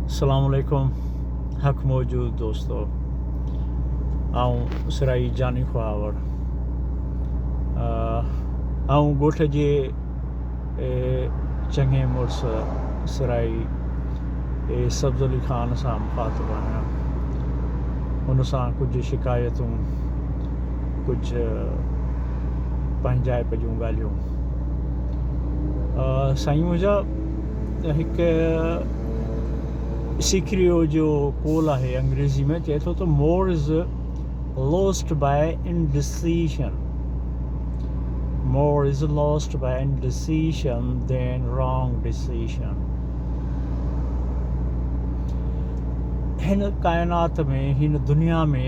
السلام عليڪم حق موجود دوستو آئون سرائي جاني خواهوڙ آئون ڳوٺ جي چڱي مڙس سرائي سبز علي خان سان مخاطب آهيان ان سان ڪجهه شڪايتون ڪجهه پنهنجائپ جون ڳالهيون سائين منهنجا هڪ سيکريو جو قول آهي انگريزي ۾ چئي ٿو ته more is lost by indecision more is lost by indecision than wrong decision هن ڪائنات ۾ هن دنيا ۾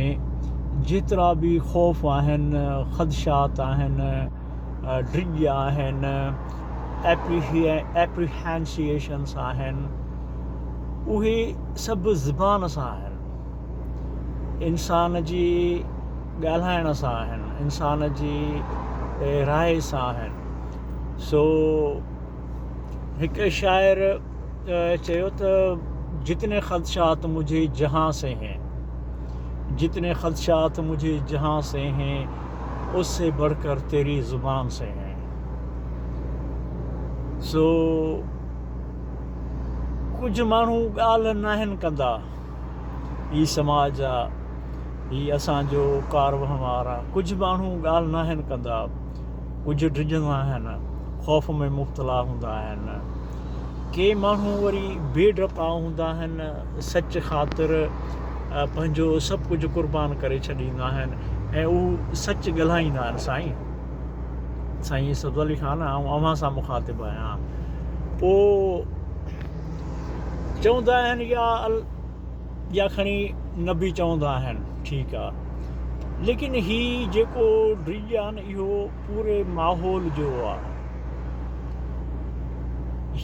جيترا به خوف آهن خدشات آهن ڊڄ آهن Apprehensions آهن، اهي سڀ زبان سان آهن، انسان جي ڳالهائڻ سان آهن، انسان جي راء سان آهن. سو هڪ شاعر چيو ته جتني خدشات مجهي جهان سي هين، جتني خدشات مجهي جهان سي هين، اس سي بڙھ ڪر تيري زبان سي هين. سو ڪجهه ماڻهو ڳالهه ناهن ڪندا. هي سماج آ، هي اسان جو ڪار وهنوار آ. ڪجهه ماڻهو ڳالهه ناهن ڪندا، ڪجهه ڊڄندا آهن، خوف ۾ مبتلا هوندا آهن. ڪي ماڻهو وري بي ڊپا هوندا آهن، سچ خاطر پنهنجو سڀ ڪجهه قربان ڪري ڇڏيندا آهن ۽ هو سچ ڳالهائيندا آهن. سائين! سائين سبز علي خان آئون اوهان سان مخاطب آهيان پوء چوندا آهن يا يا کڻي نبي چوندا آهن ٺيڪ آ ليڪن هي جيڪو ڊڄ آ نه اهو پوري ماحول جو آ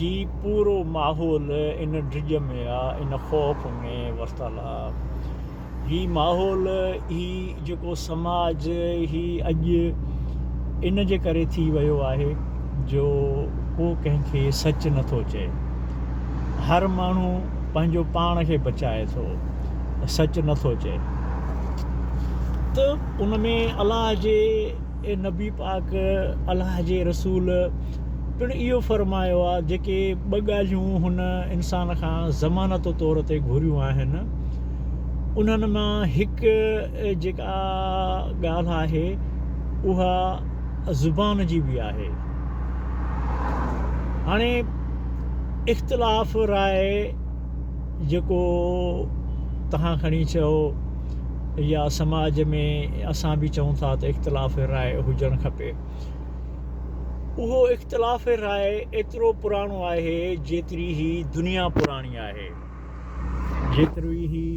هي پورو ماحول ان ڊڄ ۾ آ ان خوف ۾ ورتل آ هي ماحول هي جيڪو سماج هي اڄ ان جي ڪري ٿي ويو آهي جو ڪو ڪنهن کي سچ نٿو چئي هر ماڻهو پنهنجو پاڻ کي بچائي ٿو سچ نٿو چئي ته ان ۾ الله جي نبي پاڪ الله جي رسول پڻ اهو فرمايو آهي جيڪي ٻه ڳالهيون هن انسان کان ضمانت طور تي گهريون آهن انهن مان هڪ جيڪا ڳالهه آهي اها زبان جي به آهي هاڻي اختلاف راء جيڪو توهان کڻي چئو يا سماج ۾ اسان به چئون ٿا ته اختلاف راء هجڻ کپي اهو اختلاف راء ايترو پراڻو آهي جيتري هي دنيا پراڻي آهي جيتري هي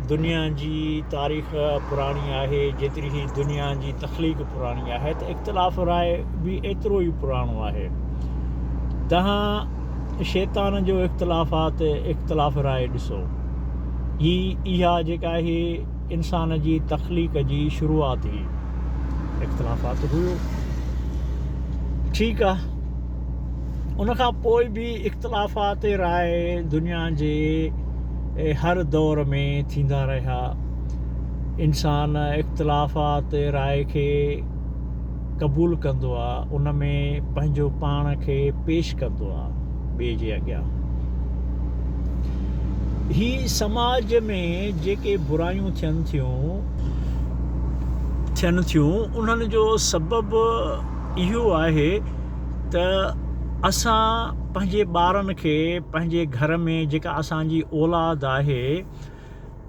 دنيا جي تاريخ پراڻي آهي جيتري هي دنيا جي تخليق پراڻي آهي ته اختلاف راء به ايترو ئي پراڻو آهي تهان شيطان جو اختلافات اختلاف راء ڏسو. هي اها جيڪا آهي انسان جي تخليق جي شروعات هئي. اختلافات هيو. ٺيڪ آ. ان کان پوء به اختلافات راء دنيا جي هر دور ۾ ٿيندا رهيا. انسان اختلافات راء کي قبول ڪندو آ ان ۾ پنهنجو پاڻ کي پيش ڪندو آ ٻئي جي اڳيان. هي سماج ۾ جيڪي برايون ٿين ٿيون ٿين ٿيون انهن جو سبب اهو آهي ته اسان پنهنجي ٻارن کي پنهنجي گهر ۾ جيڪا اسان جي اولاد آهي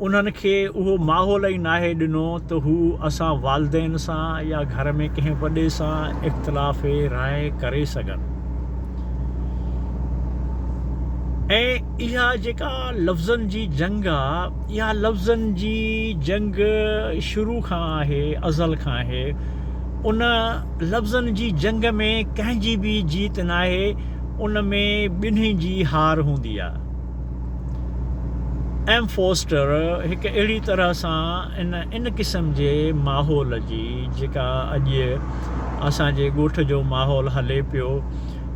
انهن کي اهو ماحول ئي ناهي ڏنو ته هو اسان والدين سان يا گهر ۾ ڪنهن وڏي سان اختلاف راء ڪري سگهن ۽ اها جيڪا لفظن جي جنگ آ اها لفظن جي جنگ شروع کان آهي ازل کان آهي ان لفظن جي جنگ ۾ ڪنهن جي به جيت ناهي ان ۾ ٻنهي جي هار هوندي آ. ايم فوسٽر هڪ اهڙي طرح سان ان ان قسم جي ماحول جي جيڪا اڄ اسان جي ڳوٺ جو ماحول هلي پيو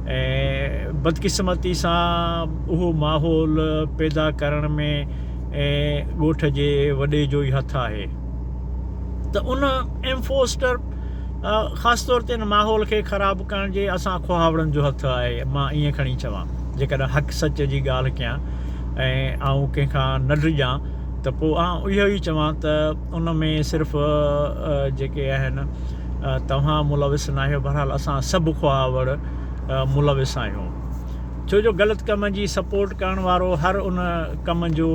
۽ بدقسمتي سان اهو ماحول پيدا ڪرڻ ۾ ڳوٺ جي وڏي جو ئي هٿ آهي ته ان ايم فوسٽر خاص طور تي ان ماحول کي خراب ڪرڻ جي اسان کهاوڙن جو هٿ آهي مان ائين کڻي چوان جيڪڏهن حق سچ جي ڳالهه ڪيان ۽ آئون ڪنهن کان نه ڊڄان ته پوء آئون اهو ئي چوان ته ان ۾ صرف جيڪي آهن توهان ملوث ناهيو بهرحال اسان سڀ خواهوڙ ملوث آهيون ڇو جو غلط ڪم جي سپورٽ ڪرڻ وارو هر ان ڪم جو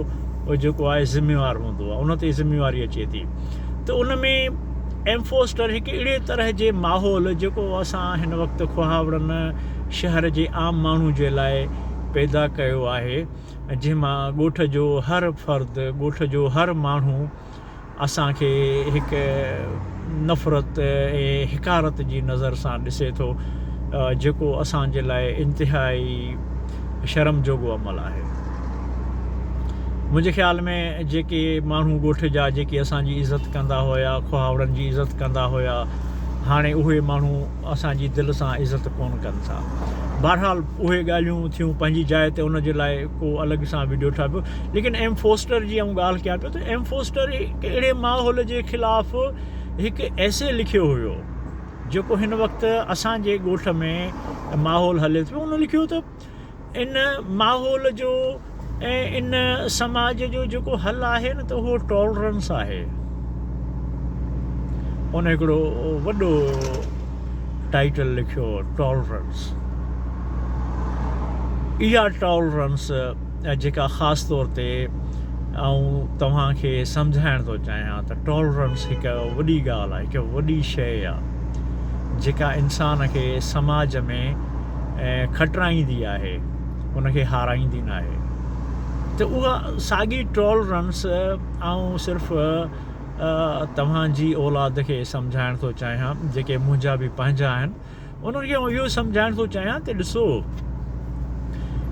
جيڪو آهي ذميوار هوندو آهي ان تي ذميواري اچي ٿي ته ان ۾ ايم فوسٽر هڪ اهڙي طرح جي ماحول جيڪو اسان هن وقت خواهوڙن شهر جي عام ماڻهو جي لاء پيدا ڪيو آهي جنهن مان ڳوٺ جو هر فرد ڳوٺ جو هر ماڻهو اسان کي هڪ نفرت ۽ حقارت جي نظر سان ڏسي ٿو جيڪو اسان جي لاء انتهائي شرم جوڳو عمل آهي. منهنجي خيال ۾ جيڪي ماڻهو ڳوٺ جا جيڪي اسان جي عزت ڪندا هيا کهاوڙن جي عزت ڪندا هيا هاڻي اهي ماڻهو اسان جي دل سان عزت ڪونه ڪن ٿا. بهرحال اهي ڳالهيون ٿيون پنهنجي جاء تي ان جي لاء ڪو الڳ سان وڊيو ٺاهبو ليڪن ايم فوسٽر جي آئون ڳالهه ڪيان پيو ته ايم فوسٽر هڪ اهڙي ماحول جي خلاف هڪ ايسي لکيو هيو جيڪو هن وقت اسان جي ڳوٺ ۾ ماحول هلي ٿو ان لکيو ته ان ماحول جو ۽ ان سماج جو جيڪو حل آهي نه ته اهو ٽالرنس آهي ان هڪڙو وڏو ٽائيٽل لکيو ٽالرنس اها ٽالرنس جيڪا خاص طور تي آئون توهان کي سمجهائڻ ٿو چاهيان ته ٽالرنس هڪ وڏي ڳالهه آهي هڪ وڏي شيء آهي جيڪا انسان کي سماج ۾ کٽرائيندي آهي ان کي هارائيندي ناهي ته اها ساڳي ٽالرنس آئون صرف توهان جي اولاد کي سمجهائڻ ٿو چاهيان جيڪي منهنجا به پنهنجا آهن انهن کي آئون اهو سمجهائڻ ٿو چاهيان ته ڏسو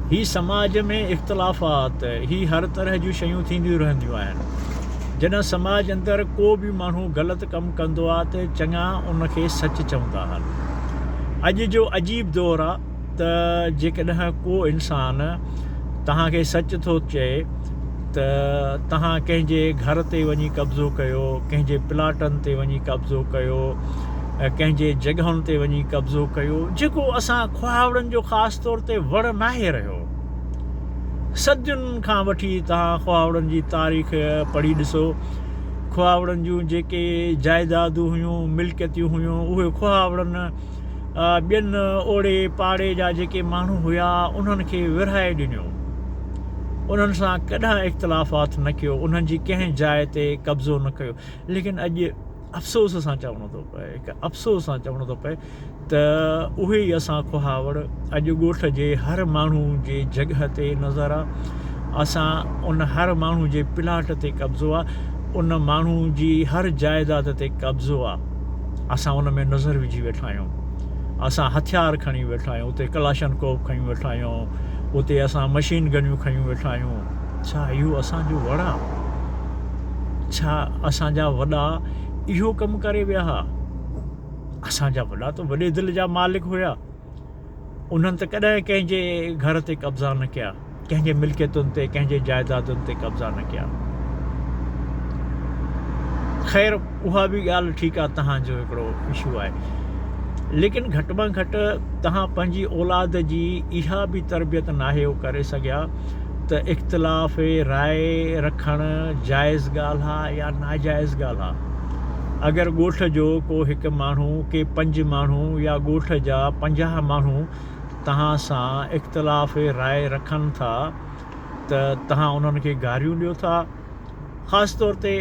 هي سماج ۾ اختلافات هي هر طرح جون شيون ٿينديون رهنديون آهن جڏهن سماج اندر ڪو به ماڻهو غلط ڪم ڪندو آهي ته چڱا ان کي سچ چوندا آهن اڄ جو عجيب دور آهي ته جيڪڏهن ڪو انسان توهان کي سچ ٿو چئي ته توهان ڪنهن جي گهر تي وڃي قبضو ڪيو، ڪنهن جي پلاٽن تي وڃي قبضو ڪيو، ڪنهن جي جڳهن تي وڃي قبضو ڪيو، جيڪو اسان کهاوڙن جو خاص طور تي وڙ ناهي رهيو. صدين کان وٺي توهان کهاوڙن جي تاريخ پڙهي ڏسو، کهاوڙن جون جيڪي جائدادون هيون، ملڪيتون هيون، اهي کهاوڙن ٻين اوڙي پاڙي جا جيڪي ماڻهو هيا انهن کي ورهائي ڏنيو. انهن سان ڪڏهن اختلافات نه ڪيو، انهن جي ڪنهن جاء تي قبضو نه ڪيو. ليڪن اڄ افسوس سان چوڻو ٿو پئي، هڪ افسوس سان چوڻو ٿو پئي ته اهي ئي اسان کهاوڙ اڄ ڳوٺ جي هر ماڻهو جي جڳهه تي نظر آ. اسان ان هر ماڻهو جي پلاٽ تي قبضو آ، ان ماڻهو جي هر جائداد تي قبضو آ. اسان ان ۾ نظر وجهي ويٺا آهيون. اسان هٿيار کڻي ويٺا آهيون، اتي ڪلاشنڪوف کڻي ويٺا آهيون، اتي اسان مشين گنيون کڻي ويٺا آهيون. ڇا اهو اسان جو وڙ آ؟ ڇا اسان جا وڏا اهو ڪم ڪري ويا ها؟ اسان جا وڏا ته وڏي دل جا مالڪ هيا. انهن ته ڪڏهن ڪنهن جي گهر تي قبضا نه ڪيا، ڪنهن جي ملڪيتن تي، ڪنهن جي جائدادن تي قبضا نه ڪيا. خير اها به ڳالهه ٺيڪ آهي توهان جو هڪڙو اشو آهي ليڪن گهٽ مان گهٽ توهان پنهنجي اولاد جي اها به تربيت ناهيو ڪري سگهيا ته اختلاف راء رکڻ جائز ڳالهه آ يا ناجائز ڳالهه آ. اگر ڳوٺ جو ڪو هڪ ماڻهو، ڪي پنج ماڻهو يا ڳوٺ جا 50 ماڻهو توهان سان اختلاف راء رکن ٿا ته توهان انهن کي گاريون ڏيو ٿا. خاص طور تي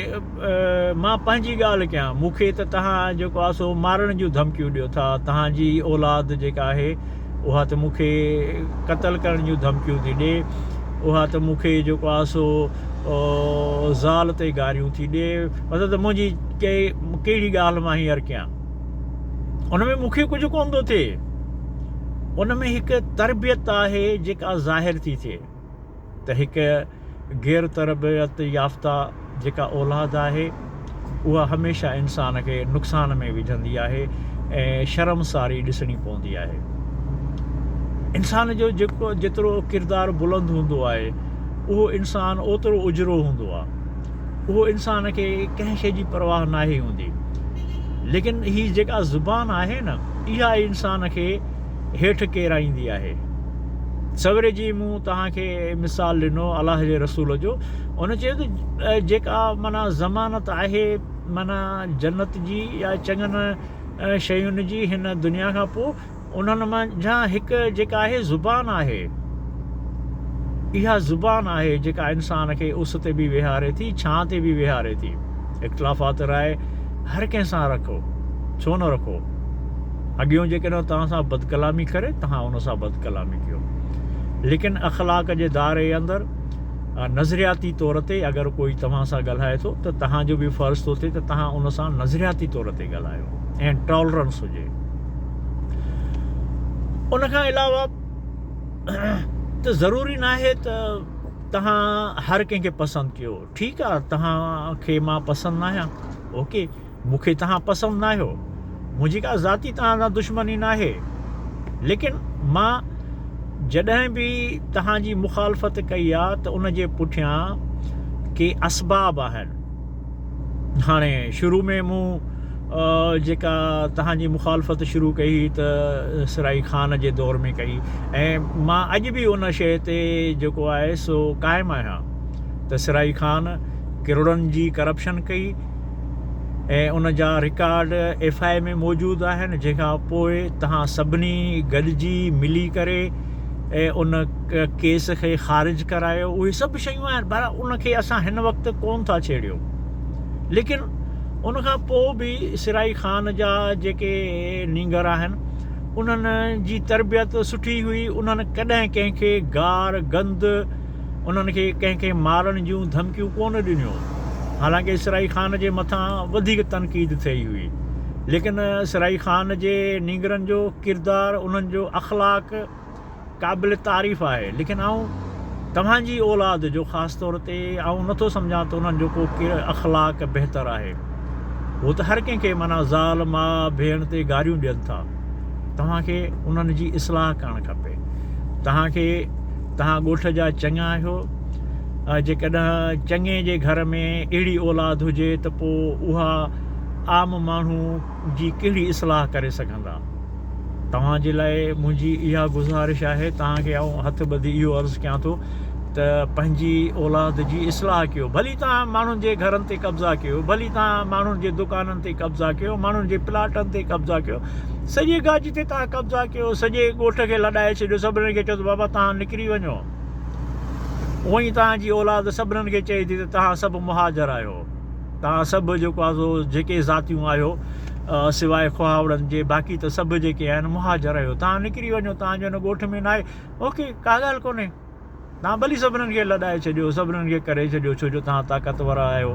مان پنهنجي ڳالهه ڪيان، مون کي ته توهان جيڪو آهي سو مارڻ جون ڌمڪيون ڏيو ٿا، توهان جي اولاد جيڪا آهي اها ته مون کي قتل ڪرڻ جون ڌمڪيون ٿي ڏي، اها ته مون کي جيڪو آهي سو زال تي گاريون ٿي ڏي، مطلب ته منهنجي ڪهڙي ڳالهه مان هينئر ڪيان، ان ۾ مون کي ڪجهه ڪونه ٿو ٿئي، ان ۾ هڪ تربيت آهي جيڪا ظاهر ٿي ٿئي. ته هڪ غير تربيت يافته جيڪا اولاد آهي اها هميشه انسان کي نقصان ۾ وجهندي آهي ۽ شرمساري ڏسڻي پوندي آهي. انسان جو جيڪو جيترو ڪردار بلند هوندو آهي اهو انسان اوترو اجرو هوندو آهي اهو انسان کي ڪنهن شيء جي پرواهه ناهي هوندي ليڪن هي جيڪا زبان آهي نه اها انسان کي هيٺ ڪيرائيندي آهي سويري جي مون توهان کي مثال ڏنو الله جي رسول جو ان چيو ته جيڪا معنيٰ ضمانت آهي معنيٰ جنت جي يا چڱن شين جي هن دنيا کان پوء انهن منجهان هڪ جيڪا آهي زبان آهي. اها زبان آهي جيڪا انسان کي اس تي به ويهاري ٿي، ڇانء تي به ويهاري ٿي. اختلافات راء هر ڪنهن سان رکو، ڇو نه رکو. اڳيون جيڪڏهن توهان سان بدڪلامي ڪري، توهان ان سان بدڪلامي ڪيو. ليڪن اخلاق جي دائري اندر نظرياتي طور تي اگر ڪوئي توهان سان ڳالهائي ٿو ته توهان جو به فرض ٿو ٿئي ته توهان ان سان نظرياتي طور تي ڳالهايو ۽ ٽالرنس هجي. ان کان علاوه ته ضروري ناهي ته توهان هر ڪنهن کي پسند ڪيو ٺيڪ آ توهان کي مان پسند ناهيان اوڪي مون کي توهان پسند ناهيو منهنجي ڪا ذاتي توهان سان دشمني ناهي ليڪن مان جڏهن به توهان جي مخالفت ڪئي آ ته ان جي پٺيان ڪي اسباب آهن هاڻي شروع ۾ مون جيڪا توهان جي مخالفت شروع ڪئي هئي ته سرائي خان جي دور ۾ ڪئي ۽ مان اڄ به ان شيء تي جيڪو آهي سو قائم آهيان ته سرائي خان ڪروڙن جي ڪرپشن ڪئي ۽ ان جا رڪارڊ ايف I ۾ موجود آهن جنهن کان پوء توهان سڀني گڏجي ملي ڪري ۽ ان ڪيس کي خارج ڪرايو اهي سڀ شيون آهن پر ان کي اسان هن وقت ڪون ٿا ڇيڙيو ليڪن ان کان پوء به سرائي خان جا جيڪي نينگر آهن انهن جي تربيت سٺي هئي انهن ڪڏهن ڪنهن کي گار گند انهن کي ڪنهن کي مارڻ جون ڌمڪيون ڪون ڏنيون حالانڪه سرائي خان جي مٿان وڌيڪ تنقيد ٿئي هئي ليڪن سرائي خان جي نينگرن جو ڪردار انهن جو اخلاق قابل تعريف آهي ليڪن آئون توهان جي اولاد جو خاص طور تي آئون نٿو سمجهان ته انهن جو ڪو اخلاق بهتر آهي هو ته هر ڪنهن کي معنيٰ زال ماء ڀيڻ تي گاريون ڏين ٿا توهان کي انهن جي اصلاح ڪرڻ کپي توهان کي توهان ڳوٺ جا چڱا آهيو جيڪڏهن چڱي جي گهر ۾ اهڙي اولاد هجي ته پوء اها عام ماڻهو جي ڪهڙي اصلاح ڪري سگهندا؟ توهان جي لاء منهنجي اها گذارش آهي، توهان کي آئون هٿ ٻڌي اهو عرض ڪيان ٿو ته پنهنجي اولاد جي اصلاح ڪيو. ڀلي توهان ماڻهن جي گهرن تي قبضا ڪيو، ڀلي توهان ماڻهن جي دڪانن تي قبضا ڪيو، ماڻهن جي پلاٽن تي قبضا ڪيو، سڄي گاجي تي توهان قبضا ڪيو، سڄي ڳوٺ کي لڏائي ڇڏيو، سڀني کي چئو ته بابا توهان نڪري وڃو. اونئن ئي توهان جي اولاد سڀنن کي چئي ٿي ته توهان سڀ مهاجر آهيو. توهان سڀ جيڪو آهي سو جيڪي ذاتيون آهيو سواء خواهوڙن جي باقي ته سڀ جيڪي آهن مهاجر آهيو توهان نڪري وڃو توهان جو هن ڳوٺ ۾ ناهي اوڪي ڪا ڳالهه ڪونهي توهان ڀلي سڀنن کي لڏائي ڇڏيو سڀنن کي ڪري ڇڏيو ڇو جو توهان طاقتور آهيو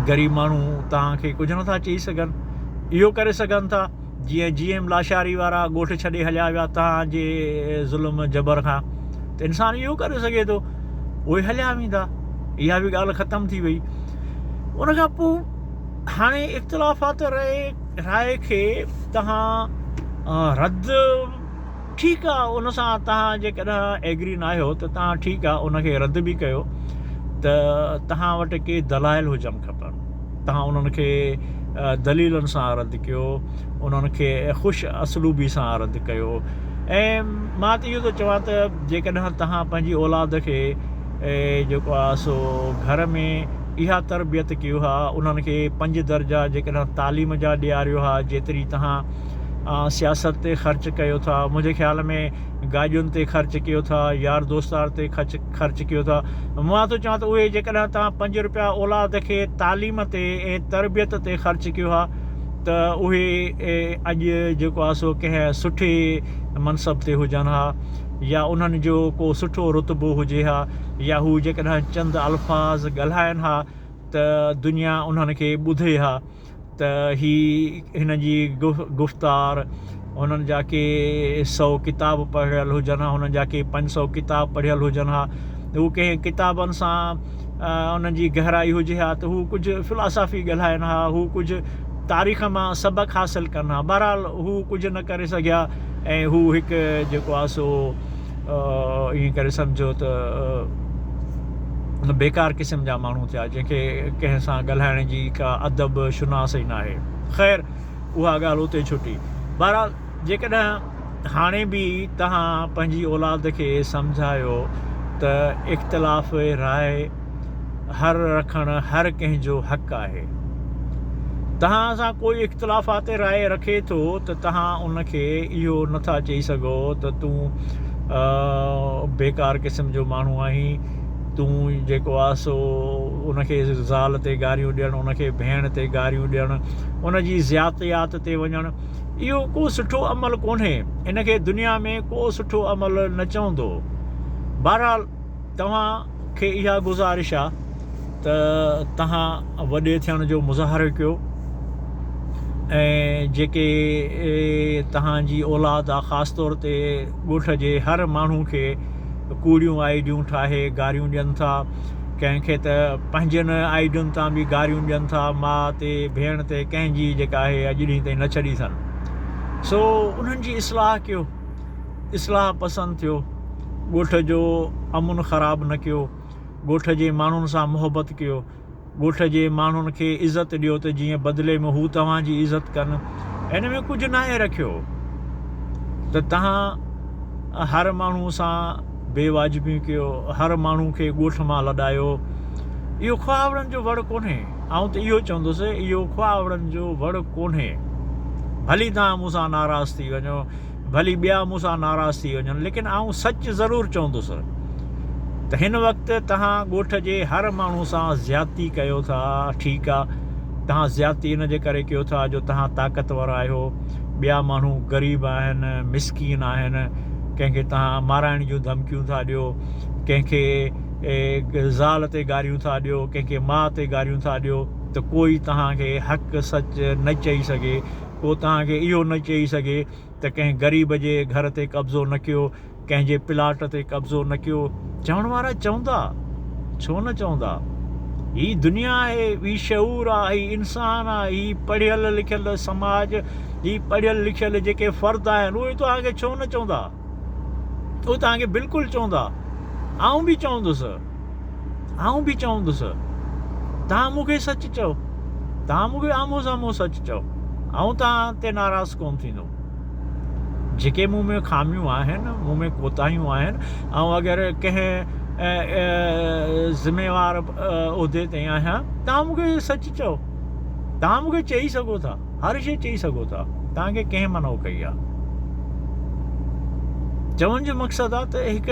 غريب ماڻهو توهان کي ڪجهه نٿا چئي سگهن اهو ڪري سگهن ٿا جيئن جي ايم لاشاري وارا ڳوٺ ڇڏي هليا ويا توهان جي ظلم جبر کان ته انسان اهو ڪري سگهي ٿو اهي هليا ويندا اها به ڳالهه ختم ٿي وئي ان کان پوء هاڻي اختلافات راء کي توهان رد ٺيڪ آ ان سان توهان جيڪڏهن ايگري نه آهيو ته توهان ٺيڪ آ ان کي رد به ڪيو ته توهان وٽ ڪي دلائل هجن کپن توهان انهن کي دليلن سان رد ڪيو انهن کي خوش اسلوبي سان رد ڪيو ۽ مان ته اهو ٿو چوان ته جيڪڏهن توهان پنهنجي اولاد کي جيڪو آ سو گهر ۾ اها تربيت ڪيو ها انهن کي پنج درجا جيڪڏهن تعليم جا ڏياريو ها جيتري توهان سياست تي خرچ ڪيو ٿا منهنجي خيال ۾ گاڏين تي خرچ ڪيو ٿا يار دوستار تي خرچ خرچ ڪيو ٿا مان ٿو چوان ته اهي جيڪڏهن توهان پنج روپيا اولاد کي تعليم تي ۽ تربيت تي خرچ ڪيو ها ته اهي اڄ جيڪو آهي سو ڪنهن سٺي منصب تي هجن ها يا انهن جو ڪو سٺو رتبو هجي ها يا هو جيڪڏهن چند الفاظ ڳالهائن ها ته دنيا انهن کي ٻڌي ها ته هي هن جي گفتار هنن جا ڪي سئو ڪتاب پڙهيل هجن ها هنن جا ڪي 500 ڪتاب پڙهيل هجن ها هو ڪنهن ڪتابن سان انهن جي گهرائي هجي ها ته هو ڪجهه فلاسافي ڳالهائن ها هو ڪجهه تاريخ مان سبق حاصل ڪن ها بهرحال هو ڪجهه نه ڪري سگهيا. ۽ هو هڪ جيڪو آ سو ائين ڪري سمجهو ته بيڪار قسم جا ماڻهو ٿيا جنهن کي ڪنهن سان ڳالهائڻ جي ڪا ادب شناس ئي ناهي. خير اها ڳالهه اتي ڇٽي. بهرحال جيڪڏهن هاڻي به توهان پنهنجي اولاد کي سمجهايو ته اختلاف راء هر رکڻ هر ڪنهن جو حق آهي. توهان سان ڪوئي اختلافات راء رکي ٿو ته توهان ان کي اهو نه ٿا چئي سگهو ته تون بيڪار قسم جو ماڻهو آهين، تون جيڪو آ سو ان کي زال تي گاريون ڏيڻ، ان کي ڀيڻ تي گاريون ڏيڻ، ان جي زيادتيات تي وڃڻ اهو ڪو سٺو عمل ڪونهي. ان کي دنيا ۾ ڪو سٺو عمل نه چوندو. بهرحال توهان کي اها گذارش آ ته توهان وڏي ٿيڻ جو مظاهرو ڪيو ۽ جيڪي توهان جي اولاد آ خاص طور تي ڳوٺ جي هر ماڻهو کي ڪوڙيون آئيڊيون ٺاهي گاريون ڏين ٿا ڪنهن کي ته پنهنجن آئيڊين تان به گاريون ڏين ٿا ماء تي ڀيڻ تي ڪنهن جي جيڪا آهي اڄ ڏينهن تائين نه ڇڏي اٿن سو انهن جي اصلاح ڪيو اصلاح پسند ٿيو ڳوٺ جو امن خراب نه ڪيو ڳوٺ جي ماڻهن سان محبت ڪيو ڳوٺ جي ماڻهن کي عزت ڏيو ته جيئن بدلي ۾ هو توهان جي عزت ڪن ان ۾ ڪجهه ناهي رکيو ته توهان هر ماڻهو سان بي واجبيون ڪيو هر ماڻهو کي ڳوٺ مان لڏايو اهو خواهوڙن جو وڙ ڪونهي آئون ته اهو چوندس اهو خواهوڙن جو وڙ ڪونهي ڀلي توهان مون سان ناراض ٿي وڃو ڀلي ٻيا مون سان ناراض ٿي وڃن ليڪن آئون سچ ضرور چوندس ته هن وقت توهان ڳوٺ جي هر ماڻهو سان زيادتي ڪيو ٿا ٺيڪ آ توهان زيادتي ان جي ڪري ڪيو ٿا جو توهان طاقتور آهيو ٻيا ماڻهو غريب آهن مسڪين آهن ڪنهن کي توهان مارائڻ جون ڌمڪيون ٿا ڏيو ڪنهن کي زال تي گاريون ٿا ڏيو ڪنهن کي ماء تي گاريون ٿا ڏيو ته ڪوئي توهان کي حق سچ نه چئي سگهي ڪو توهان کي اهو نه چئي سگهي ته ڪنهن غريب جي گهر تي قبضو نه ڪيو، ڪنهن جي پلاٽ تي قبضو نه ڪيو. چوڻ وارا چوندا، ڇو نه چوندا. هي دنيا آهي، هي شعور آهي، هي انسان آهي، هي پڙهيل لکيل سماج، هي پڙهيل لکيل جيڪي فرد آهن، اهي توهان کي ڇو نه چوندا. اهي توهان کي بلڪل چوندا. آئون به چوندس. آئون به چوندس، توهان مون کي سچ چئو، توهان مون کي آمهون سامهون سچ چئو، آئون توهان تي ناراض ڪونه ٿيندم. جيڪي مون ۾ خاميون آهن، مون ۾ ڪوتاهيون آهن، آئون اگر ڪنهن ذميوار عهدي تي آهيان، توهان مون کي سچ چئو، توهان مون کي چئي سگهو ٿا. هر شيء چئي سگهو ٿا، توهان کي ڪنهن منع ڪئي آهي؟ چوڻ جو مقصد آهي ته هڪ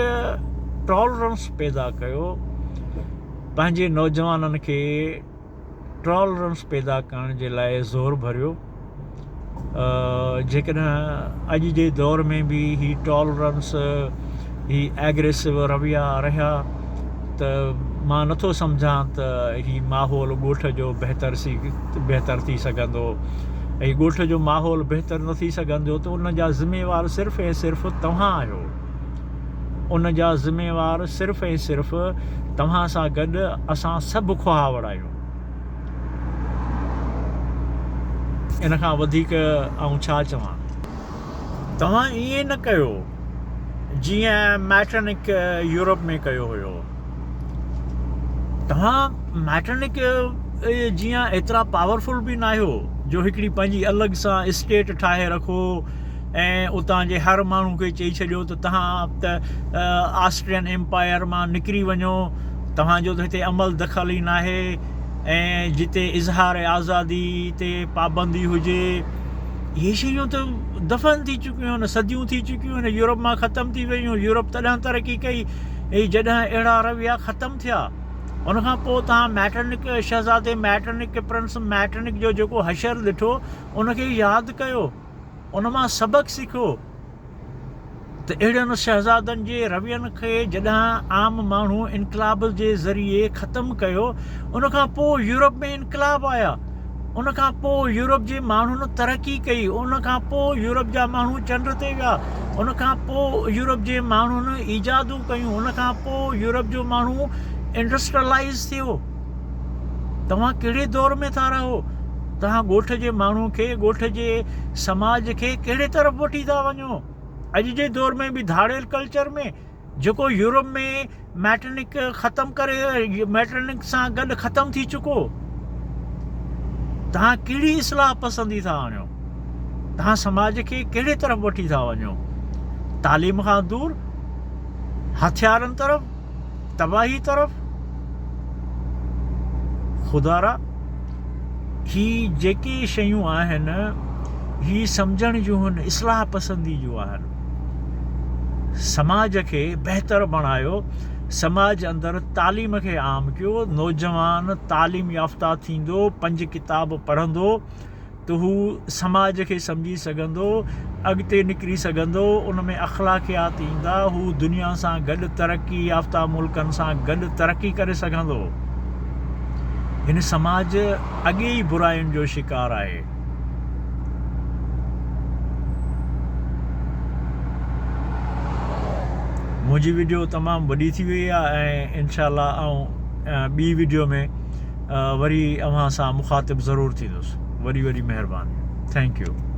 ٽالرنس پيدا ڪيو، پنهنجي نوجوانن کي ٽالرنس پيدا ڪرڻ جي لاء زور ڀريو. جيڪڏهن اڄ جي دور ۾ به هي ٽالرنس هي ايگريسو رويا رهيا ته مان نٿو سمجهان ته هي ماحول ڳوٺ جو بهتر سي بهتر ٿي سگهندو ۽ ڳوٺ جو ماحول بهتر نه ٿي سگهندو ته ان جا ذميوار صرف ۽ صرف توهان آهيو ان جا ذميوار صرف ۽ صرف توهان سان گڏ اسان سڀ خواهوڙ آهيون ان کان وڌيڪ آئون ڇا چوان. توهان ائين نه ڪيو جيئن ميٽرنڪ يورپ ۾ ڪيو هيو. توهان ميٽرنڪ جيئن ايترا پاورفل به ناهيو جو هڪڙي پنهنجي الڳ سان اسٽيٽ ٺاهي رکو ۽ اتان جي هر ماڻهو کي چئي ڇڏيو ته توهان ته آسٽرين ايمپائر مان نڪري وڃو توهان جو ته هتي عمل دخل ئي ناهي ۽ جتي اظهار آزادي تي پابندي هجي اهي شيون ته دفن ٿي چڪيون آهن صديون ٿي چڪيون آهن يورپ مان ختم ٿي ويون يورپ تڏهن ترقي ڪئي جڏهن اهڙا رويا ختم ٿيا ان کان پوء توهان ميٽرنڪ شهزادي ميٽرنڪ پرنس ميٽرنڪ جو جيڪو حشر ڏٺو ان کي ياد ڪيو ان مان سبق سکيو ته اهڙن شهزادن جي روين کي جڏهن عام ماڻهو انقلاب جي ذريعي ختم ڪيو ان کان پوء يورپ ۾ انقلاب آيا ان کان پوء يورپ جي ماڻهن ترقي ڪئي ان کان پوء يورپ جا ماڻهو چنڊ تي ويا ان کان پوء يورپ جي ماڻهن ايجادون ڪيون ان کان پوء يورپ جو ماڻهو انڊسٽرلائيز ٿيو توهان ڪهڙي دور ۾ ٿا رهو؟ توهان ڳوٺ جي ماڻهو کي، ڳوٺ جي سماج کي ڪهڙي طرف وٺي ٿا وڃو؟ اڄ جي دور ۾ به ڌاڙيل ڪلچر ۾ جيڪو يورپ ۾ ميٽرنڪ ختم ڪري ميٽرنڪ سان گڏ ختم ٿي چڪو. توهان ڪهڙي اصلاح پسندي ٿا آڻيو؟ توهان سماج کي ڪهڙي طرف وٺي ٿا وڃو؟ تعليم کان دور، هٿيارن طرف، تباهي طرف؟ خدارا هي جيڪي شيون آهن هي سمجهڻ جون هن اصلاح پسندي جون آهن. سماج کي بهتر بڻايو، سماج اندر تعليم کي عام ڪيو، نوجوان تعليم يافته ٿيندو، پنج ڪتاب پڙهندو ته هو سماج کي سمجهي سگهندو، اڳتي نڪري سگهندو، ان ۾ اخلاقيات ايندا، هو دنيا سان گڏ ترقي يافته ملڪن سان گڏ ترقي ڪري سگهندو. هن سماج اڳي ئي براين جو شڪار آهي. منهنجي وڊيو تمام وڏي ٿي وئي آهي ۽ انشاء الله آئون ٻي وڊيو ۾ وري اوهان سان مخاطب ضرور ٿيندس وڏي وڏي مهرباني thank you.